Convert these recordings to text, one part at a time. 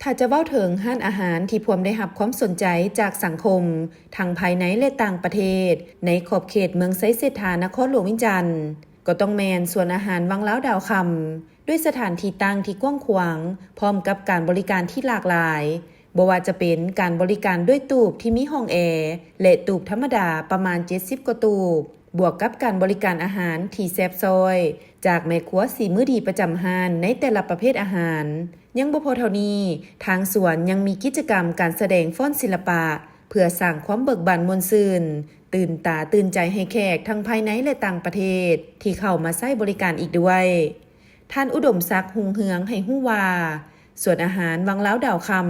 ຖ້າຈະເວົ້າເຖິງຮ້ານອາຫານທີ່ພວມໄດ້ຮັບຄວາມສົນໃຈຈາກສັງຄົມ ທັງພາຍໃນ ແລະ ຕ່າງປະເທດ ໃນຂອບເຂດເມືອງໄຊເສດຖາ ນະຄອນຫຼວງວຽງຈັນ ກໍຕ້ອງແມ່ນສວນອາຫານວັງລາວດາວຄຳ ດ້ວຍສະຖານທີ່ຕັ້ງທີ່ກວ້າງຂວາງ ພ້ອມກັບການບໍລິການທີ່ຫຼາກຫຼາຍ, ບໍ່ວ່າຈະເປັນການບໍລິການດ້ວຍຕູບທີ່ມີຫ້ອງແອ ແລະ ຕູບທຳມະດາປະມານເຈັດສິບກວ່າຕູບ, ບວກກັບການບໍລິການອາຫານທີ່ແຊບຊ້ອຍ ຈາກແມ່ຄົວສີມືດີປະຈຳຮ້ານໃນແຕ່ລະປະເພດອາຫານ. ຍັງບໍ່ພໍເທົ່ານີ້, ທາງສວນຍັງມີກິດຈະກຳການສະແດງຟ້ອນສິລະປະ ເພື່ອສ້າງຄວາມເບີກບານມ່ວນຊື່ນ, ຕື່ນຕາຕື່ນໃຈໃຫ້ແຂກທັງພາຍໃນ ແລະ ຕ່າງປະເທດ ທີ່ເຂົ້າມາໃຊ້ບໍລິການອີກດ້ວຍ. ທ່ານ ອຸດົມສັກ ຮຸ່ງເຮືອງ ໃຫ້ຮູ້ວ່າ ສວນອາຫານວັງລາວດາວຄຳ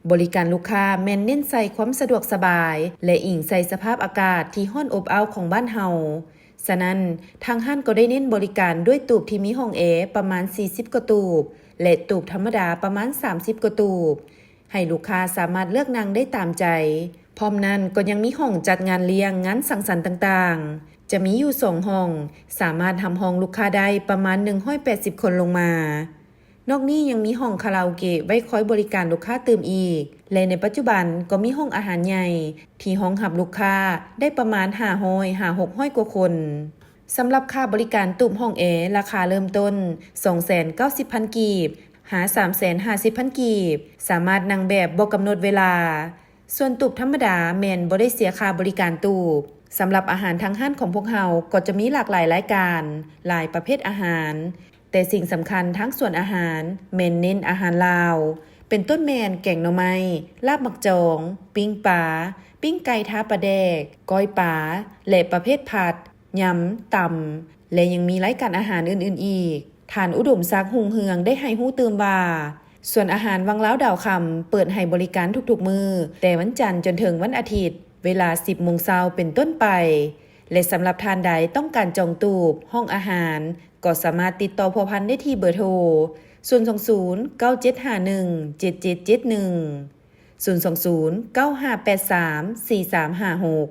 ບໍລິການລູກຄ້າແມ່ນເນັ້ນໃສ່ຄວາມສະດວກສະບາຍ ແລະ ອີງໃສ່ສະພາບອາກາດທີ່ຮ້ອນອົບອ້າວຂອງບ້ານເຮົາ. ສະນັ້ນ, ທາງຮ້ານກໍໄດ້ເນັ້ນບໍລິການດ້ວຍຕູບທີ່ມີຫ້ອງແອປະມານສີ່ສິບກວ່າຕູບ ແລະ ຕູບທຳມະດາປະມານສາມສິບກວ່າຕູບ ໃຫ້ລູກຄ້າສາມາດເລືອກນັ່ງໄດ້ຕາມໃຈ. ພ້ອມນັ້ນກໍຍັງມີຫ້ອງຈັດງານລ້ຽງ, ງານສັງສັນຕ່າງໆ, ຈະມີຢູ່ສອງຫ້ອງ, ສາມາດຮັບຮອງລູກຄ້າໄດ້ປະມານໜຶ່ງຮ້ອຍແປດສິບຄົນລົງມາ. ນອກນີ້ຍັງມີຫ້ອງຄາຣາໂອເກະໄວ້ຄອຍບໍລິການລູກຄ້າຕື່ມອີກ ແລະ ໃນປັດຈຸບັນກໍມີຫ້ອງອາຫານໃຫຍ່ທີ່ຮອງຮັບລູກຄ້າໄດ້ປະມານຫ້າຮ້ອຍຫາຫົກຮ້ອຍກວ່າຄົນ. ສຳລັບຄ່າບໍລິການຕູບຫ້ອງແອ ລາຄາເລີ່ມຕົ້ນສອງແສນເກົ້າສິບພັນກີບ ຫາສາມແສນຫ້າສິບພັນກີບ, ສາມາດນັ່ງແບບບໍ່ກຳນົດເວລາ. ສ່ວນຕູບທຳມະດາແມ່ນບໍ່ໄດ້ເສຍຄ່າບໍລິການຕູບ. ສຳລັບອາຫານທາງຮ້ານຂອງພວກເຮົາກໍຈະມີຫຼາກຫຼາຍລາຍການ, ຫຼາຍປະເພດອາຫານ, ແຕ່ສິ່ງສຳຄັນທາງສວນອາຫານແມ່ນເນັ້ນອາຫານລາວ, ເປັນຕົ້ນແມ່ນແກງໜໍ່ໄມ້, ລາບໝາກຈອງ, ປີ້ງປາ, ປີ້ງໄກ່ທາປາແດກ, ກ້ອຍປາ ແລະ ປະເພດຜັດ, ຍຳ, ຕຳ ແລະ ຍັງມີລາຍການອາຫານອື່ນໆອີກ. ທ່ານ ອຸດົມສັກ ຮຸ່ງເຮືອງ ໄດ້ໃຫ້ຮູ້ຕື່ມວ່າ ສວນອາຫານວັງລາວດາວຄຳເປີດໃຫ້ບໍລິການທຸກໆມື້, ແຕ່ວັນຈັນຈົນເຖິງວັນອາທິດ, ເວລາສິບໂມງເຊົ້າເປັນຕົ້ນໄປ ແລະ ສຳລັບທ່ານໃດຕ້ອງການຈອງຕູບ, ຫ້ອງອາຫານ, ກໍສາມາດຕິດຕໍ່ພົວພັນໄດ້ທີ່ເບີໂທ ສູນສອງສູນ ເກົ້າເຈັດຫ້າໜຶ່ງ ເຈັດເຈັດເຈັດໜຶ່ງ, ສູນສອງສູນ ເກົ້າຫ້າແປດສາມ ສີ່ສາມຫ້າຫົກ.